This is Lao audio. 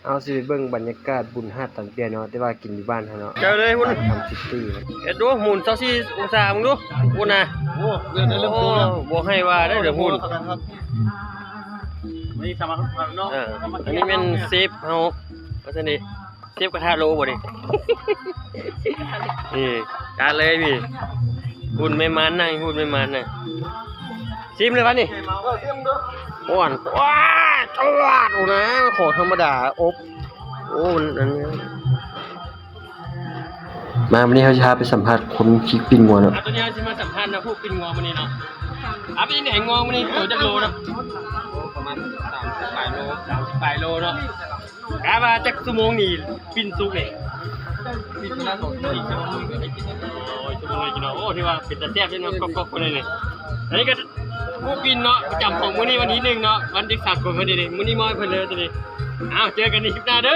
ເຮົາຊິໄປເບິ່ງບັນຍາກາດບຸນຫາດຕານເປຍເນາະ ແຕ່ວ່າກິນຢູ່ບ້ານເຮົາເນາະ ເຈົ້າເລີຍພຸ້ນ ບ້ານຄຳຊິດຕີ້ ເຮັດດູ ໝູນຊາວສີ່ອົງສາເບິ່ງດູ ພຸ້ນນະ ໂອ້ ເດືອນເລີ່ມ ໂອ້ ບໍ່ໃຫ້ວ່າໄດ້ເດີພຸ້ນ ນີ້ສາມາດເນາະ ເອີ ອັນນີ້ແມ່ນເຊຟເຮົາ ວ່າຊັ້ນເດ ເຊຟກະທະໂລບໍ່ນີ້ ນີ້ ຈັດເລີຍນີ້ ພຸ້ນແມ່ມານນັ່ງ ພຸ້ນແມ່ມານນະ ຊີມເລີຍຫວານີ້ ເອີ ຊີມເດີ ໂອ້ ອັນ ວ້າ ຈວດ ໂອ້ນະ ຂອງທຳມະດາ ອົບ ໂອ້ ມັນອັນນີ້ ມາ ມື້ນີ້ເຮົາຊິພາໄປສຳພາດຄົນທີ່ປີ້ງງົວເນາະ ອ່ະ ຕອນນີ້ເຮົາຊິມາສຳພາດນະ ຜູ້ປີ້ງງົວມື້ນີ້ເນາະ ອ່ະ ເປັນຈັ່ງໃດງົວມື້ນີ້ ໂຕຈັກໂລເນາະ ປະມານສາມສິບປາຍໂລ ສາມສິບປາຍໂລເນາະ ກະວ່າຈັກຊົ່ວໂມງນີ້ປີ້ງສຸກນີ້ ປີ້ງສຸກນະ ສອງຊົ່ວໂມງ ສອງຊົ່ວໂມງ ໂອ້ຍ ຊົ່ວໂມງນີ້ເນາະ ໂອ້ ຖືວ່າເປັນຕາແຊບເດເນາະ ກອບໆ ຄົນນີ້ ອັນນີ້ກະຜູ້ປີ້ງເນາະ ປະຈຳຂອງມື້ນີ້ ວັນທີໜຶ່ງເນາະ ວັນເດັກສາກົນ ມື້ນີ້ ມື້ນີ້ມອບໃຫ້ເພິ່ນເລີຍໂຕນີ້ ອ້າວ ເຈີກັນໃນຄລິບໜ້າເດີ.